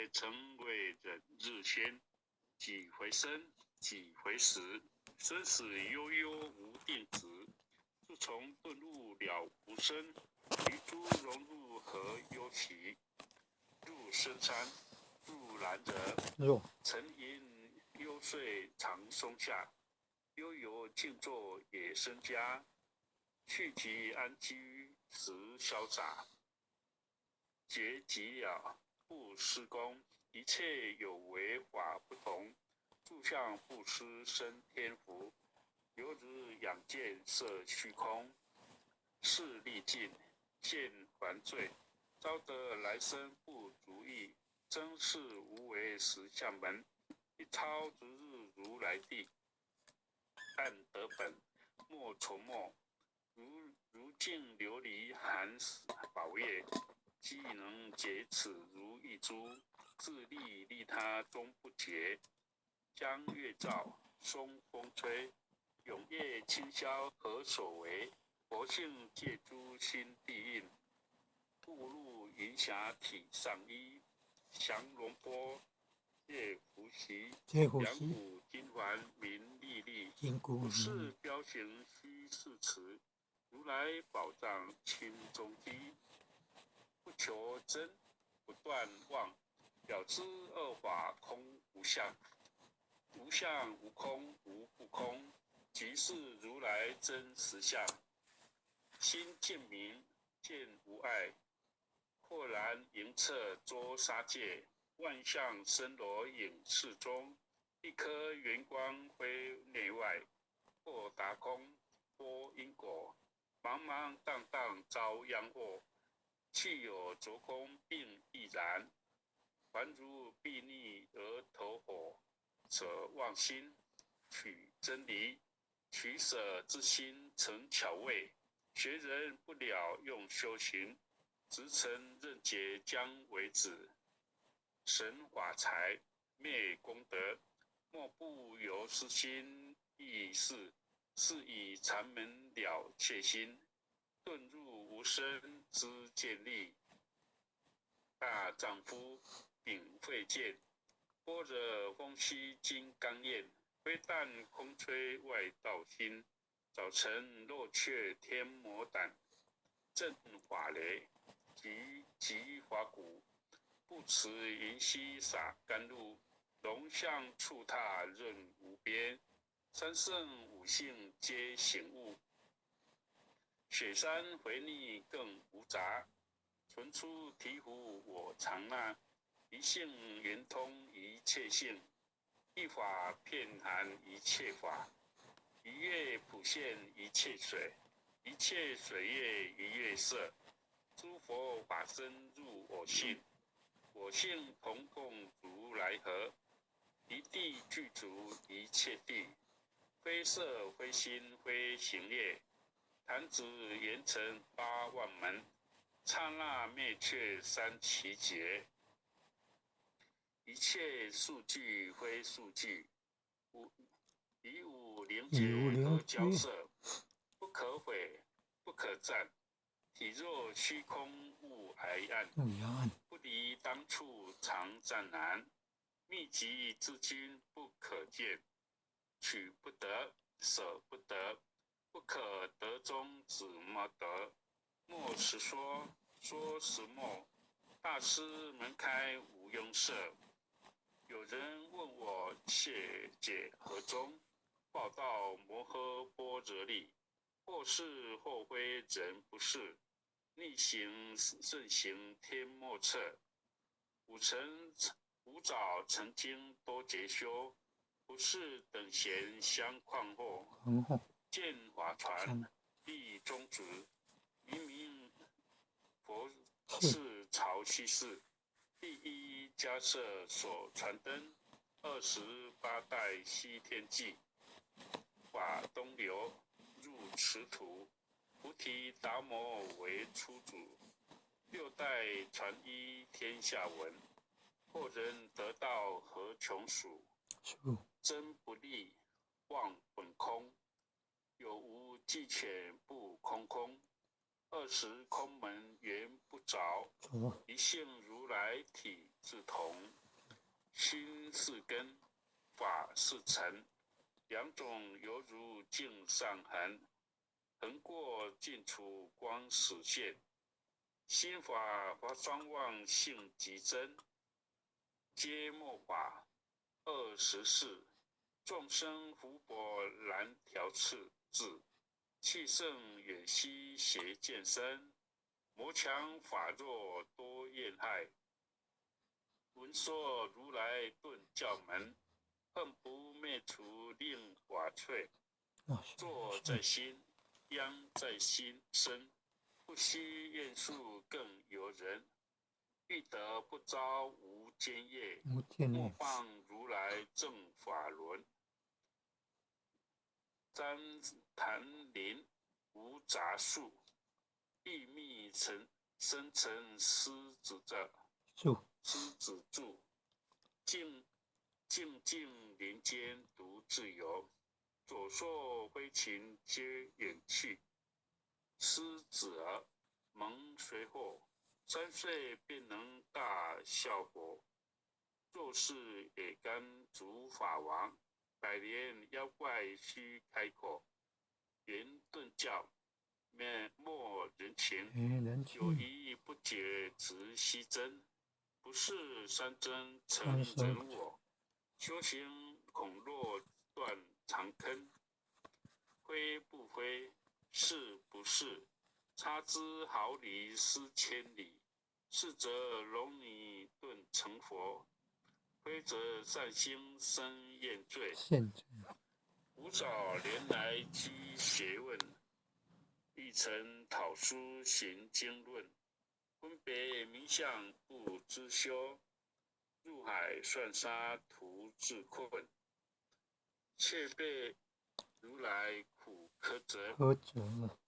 劫成为忍日先，几回生，几回死，生死悠悠无定止。自从顿悟了无生，于诸荣辱何忧喜？入深山，入兰若，沉吟幽邃长松下，悠游静坐野僧家，去即安居时潇洒。觉寂了，不施功，一切有为法不同，住相布施生天福，犹如仰见色虚空，势力尽，现还罪，招得来生不如意，真是无为实相门，一超直入如来地，但得本，莫愁莫，如如净琉璃含宝液。既能解此如意珠，自利利他终不竭。江月照，松风吹，永夜清宵何所为？佛性借诸心地印，误入云霞体上衣。降龙波，借福息，两股金环明历历，不是标行须是词，如来宝藏清中基。不求真，不断妄，了知二法空无相，无相无空无不空，即是如来真实相。心净明，见无碍，豁然莹彻周沙界，万象森罗影事中，一颗圆光辉内外，豁达空，拨因果，茫茫荡荡遭殃祸。气有着空并亦然，凡如睥睨而投火，舍妄心，取真理，取舍之心成巧位。学人不了用修行，直成任劫将为止。神法财灭功德，莫不由是心意事，是以禅门了切心。顿入无生之见力，大丈夫秉慧见，般若风息金刚焰，非但空吹外道心。早晨若却天魔胆，震法雷，击击法鼓，不辞云溪洒甘露，龙象触踏任无边，三圣五性皆醒悟。雪山回逆更无杂，纯出醍醐我常纳，一性圆通一切性，一法遍含一切法，一月普现一切水，一切水月一月色，诸佛法身入我性，我性同共如来合，一地具足一切地，非色非心非行业。弹指圆成8万门，刹那灭却三期劫。一切数据非数据，无以五灵觉而交涉，不可毁，不可占。体若虚空无碍暗，不离当处常湛然。密集之君不可见，取不得，舍不得。不可得中怎么得？莫实说，说实莫。大师门开无庸设。有人问我谢解何宗？报道摩诃般若力，或是或非人不是。逆行顺行天莫测。五尘五藻曾经多劫修，不是等闲相况惑。见法传立宗旨，明明佛是曹溪寺第一迦叶所传灯，28代西天记，法东流入此土，菩提达摩为初祖，六代传一天下闻，后人得道何穷数？真不立，妄本空。有无俱浅不空空，二十空门原不着，一性如来体自同。心是根，法是尘，两种犹如镜上痕，横过尽处光始现。心法法双妄性即真，皆末法24，众生福薄难调次智，气盛远兮邪见深，魔强法弱多厌害。闻说如来顿教门，恨不灭除令法脆。作在心，殃在心身。不惜愿数更由人，欲得不遭无间业，莫放如来正法轮。旃檀林无杂树，异密成生成狮子者，狮子住，静静静林间独自游，左兽飞禽皆远去。狮子儿蒙随后，3岁便能大笑佛。若是也甘主法王，百年妖怪须开口。圆顿教，灭没人情。有疑不解直须真，不是三真成人我。修行恐若断肠坑，非不非。是不是？差之毫厘，失千里。是则龙女顿成佛，非则善心生厌罪。吾早年来积学问，亦曾讨书行经论，分别名相不知修，入海算沙徒自困，却被如来苦苛责。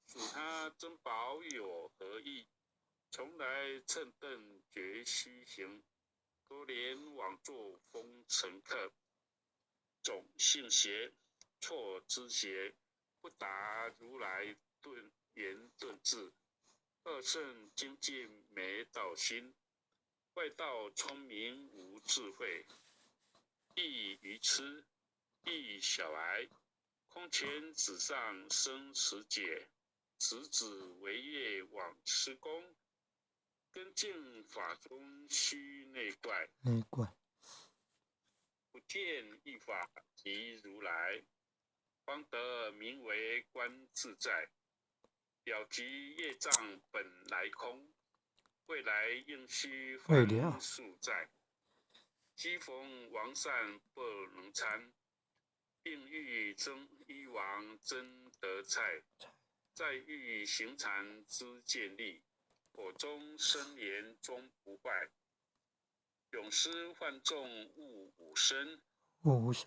属他珍宝有何益？从来蹭蹬绝虚行，多年枉作风尘客。种性邪，错知邪，不达如来顿圆顿智。二乘精进没道心，外道聪明无智慧。亦愚痴，亦小孩。空前纸上生死解，此子为业往施功，根净法中须内怪。内怪。不见一法即如来，方得名为观自在。了即业障本来空，未来应须还宿债。机逢王善不能参。并欲争一王争得菜，再欲行禅知见力，火中生莲终不坏。永思幻众悟五身，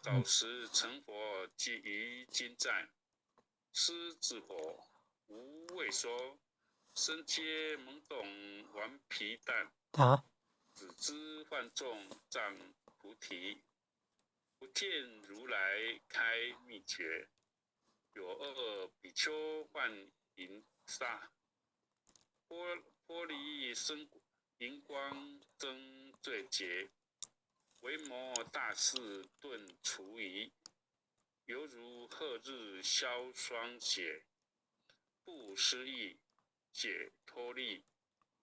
早时成佛即于今在。狮子火无畏说，身皆懵懂顽皮蛋。只知幻众障菩提。不见如来开秘诀，有二比丘患淫沙，波波离生荧光增罪劫，为魔大士顿除疑，犹如贺日消霜雪，不思议解脱力，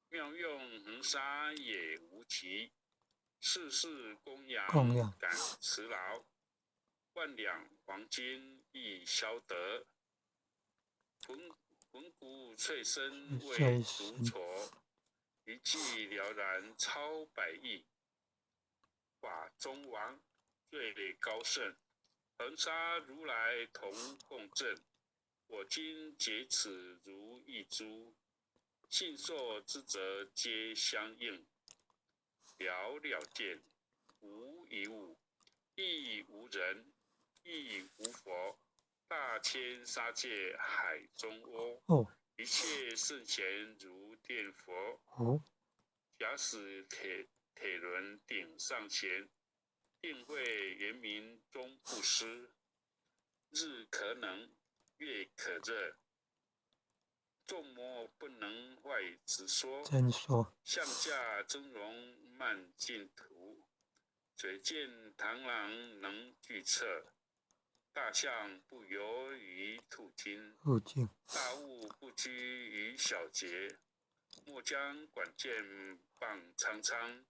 妙用恒沙也无极。世事供养感慈劳，万两黄金亦消得。魂魂骨脆身为独挫，一计了然超百亿。法中王最高圣，恒沙如来同共振。我今解此如意珠，信受之者皆相应。了了见，无一物，亦无人，亦无佛。大千沙界海中窝，一切圣贤如电佛。假使铁铁轮顶上前，定慧圆明终不失。日可能，月可热，众魔不能坏此说。真说。象驾峥嵘漫净土，水见螳螂能拒策，大象不游于兔经，兔经。大物不拘于小节，莫将管见傍苍苍，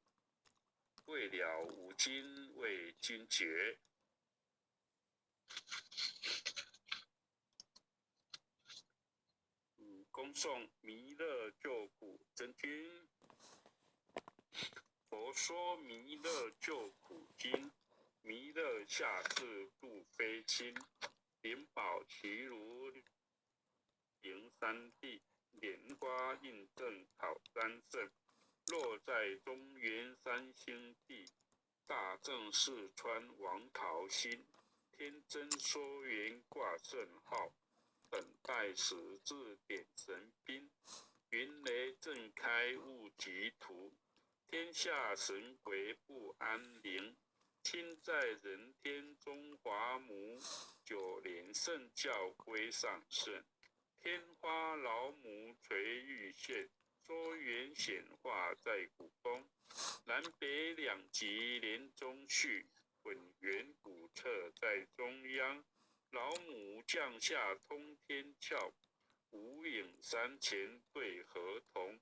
未了吾今为君绝。恭诵弥勒救苦真经。佛说弥勒救苦经，弥勒下智度非亲，灵宝其如灵山地，莲花印证考三圣，落在中原三星地，大正四川王桃心，天真说缘挂圣号。等待时至点神兵，云雷震开悟极图，天下神鬼不安宁。亲在人天中华母，九莲圣教归上圣。天花老母垂玉线，说缘显化在古宫。南北两极连中续，本源古册在中央。老母降下通天窍，无影山前对河童。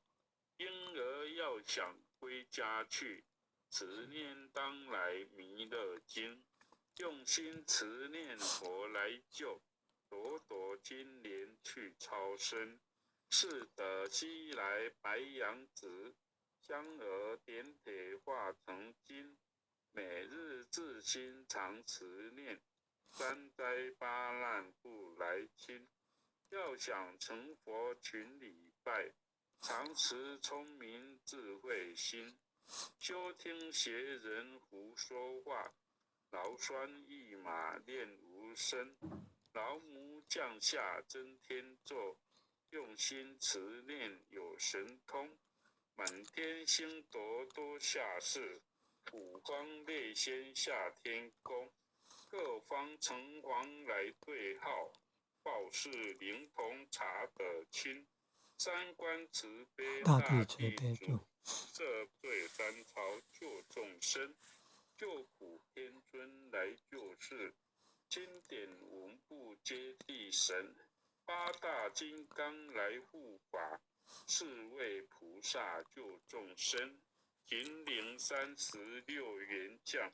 婴儿要想归家去，持念当来弥勒经。用心持念佛来救，朵朵金莲去超生。是得西来白羊子，香儿点铁化成金。每日自心常持念。三灾八难不来侵，要想成佛勤礼拜，常持聪明智慧心，休听邪人胡说话，劳栓一马练无声，老母降下真天座，用心持念有神通，满天星斗多下世，五方列仙下天宫。各方城隍来对号，报是灵童查得清。三观慈悲大地慈悲主，赦罪三朝救众生，救苦天尊来救世。经典文部揭谛神，八大金刚来护法，四位菩萨救众生。金陵36员将。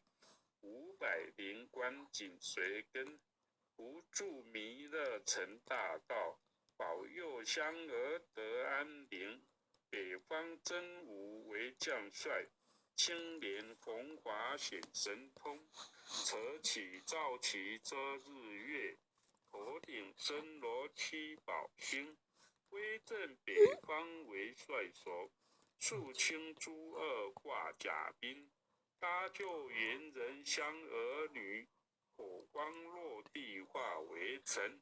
500灵官紧随跟，扶助弥勒成大道，保佑香儿得安宁。北方真武为将帅，青莲红华显神通，扯起皂旗遮日月，头顶森罗七宝星，威震北方为帅首，肃清诸恶挂甲兵。搭救猿人香儿女，火光落地化为尘。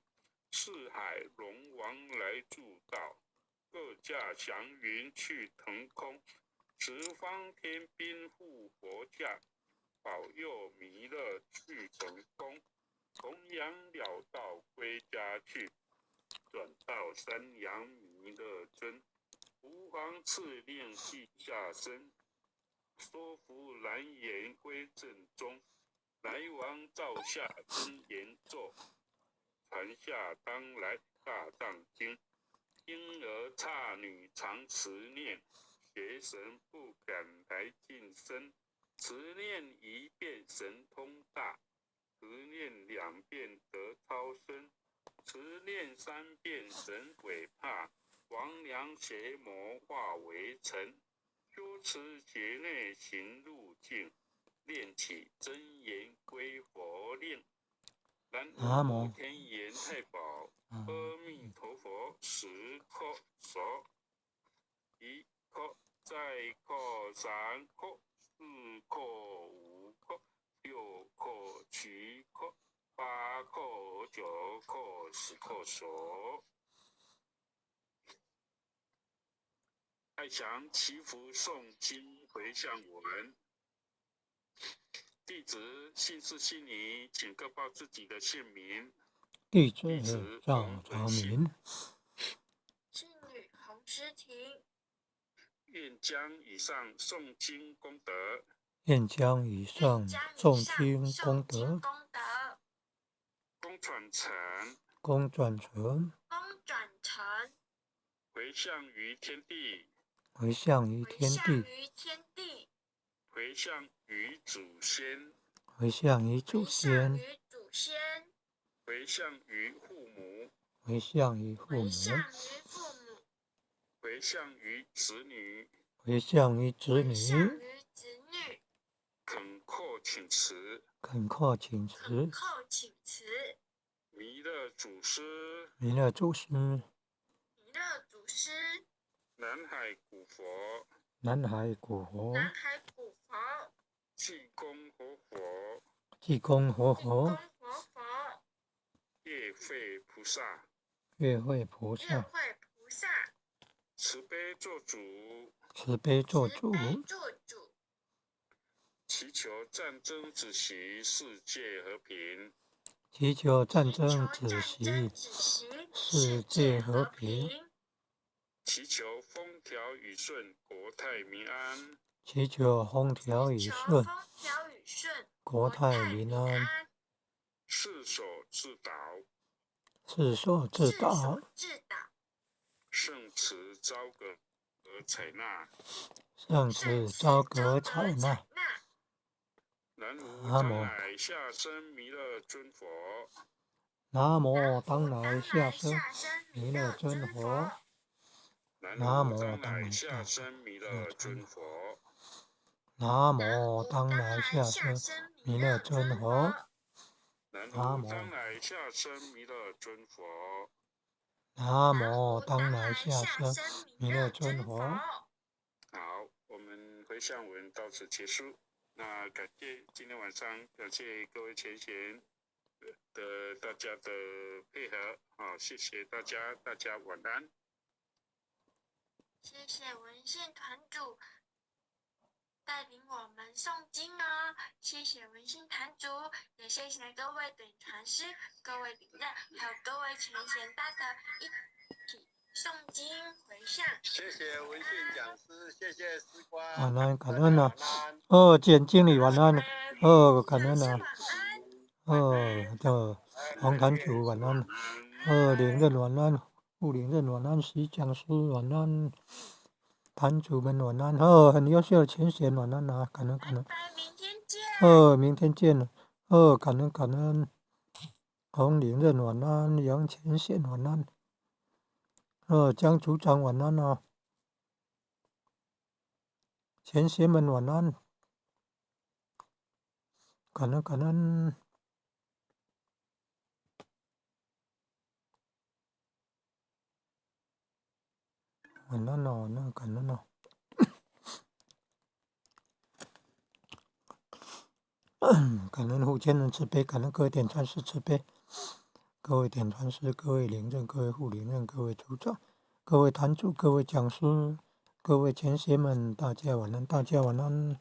四海龙王来助道，各驾祥云去腾空。十方天兵护佛驾，保佑弥勒去成功。重阳了道归家去，转到三阳弥勒尊。吾皇敕令地下身。说服难言归正宗，来王造下真言咒，传下当来大藏经。婴儿刹女常持念，邪神不敢来近身。持念一遍神通大，持念两遍得超生，持念三遍神鬼怕，魍魉邪魔化为尘。修持觉内行路径，练起真言归佛令。南无天元太保，阿弥陀佛，10颗手，1颗，再颗，3颗，4颗，5颗，6颗，7颗，8颗，9颗，10颗手。爱祥祈福诵经回向文，弟子姓氏姓名，请各报自己的姓名。弟子赵长明。姓师庭。愿将以上诵经功德，愿将以上愿将以诵上经功诵经德，功德，功转成，功转成，功转成，回向于天地，回向于回天地，向于天地，回向于祖先，回向于祖回向先，于祖先，回向于父母，回向于父母，回向于父母，回向于子女，回向于子回女，向于子女，恳叩请辞，恳叩请恳辞，叩请辞，弥勒祖师，弥勒祖师，弥勒祖师，南海古佛，南海古佛，南海古佛，济公活佛，济公活济公佛，活佛，业慧菩萨，月慧菩萨，月慧菩萨，慈悲作主，慈悲作慈主，悲作主，祈求战争止息，世界和平。祈求战祈求争战争止息，止息，世世界界和和平，平，祈求风调雨顺，国泰民安。祈求风调雨祈求顺，风调雨顺，国国泰民民安，安，世所自导，世所自世导，所自导，圣慈昭格采纳。圣圣慈慈昭格昭格采纳。采纳。南无当南无来下生弥勒尊佛，南无南当无来当来下生下生弥勒弥勒尊佛尊佛，南南无无当当来来下下生弥弥勒勒尊尊佛，南南无无当当来来下生下生弥勒弥勒尊佛，尊佛，南南无当无来下生弥勒尊佛。南南无无当当来来下生下生弥勒弥勒尊佛。尊佛。好，我们回向文到此结束。那感谢今天晚上，感谢各位前贤的大家的配合，好，谢谢大家，大家晚安。谢谢文献团主带领我们诵经哦，谢谢文献团主，也谢谢各位等传师、各位领任，还有各位前贤大德一起诵经回向。谢谢文信讲师，谢谢师官，晚安，感大家恩啊！晚安。哦，简经理晚安，哦，感恩老啊！师晚安，哦，这黄坛主晚安，哦，领任晚安，副领任晚安，徐讲师晚安，坛主们晚安，哦，很优秀的前贤晚安啊，感恩感恩。拜拜，明天见。哦，明天见。哦，感恩感恩。洪领任晚安，杨前贤晚安。哦，江组长晚安啊。前贤们晚安。感恩感恩。晚安哦，晚安，感恩哦。感恩护天人慈悲，感恩各位点传师慈悲，各位点传师、各位领任、各位护领任、各位组长、各位坛主、各位讲师、各位前贤们，大家晚安，大家晚安。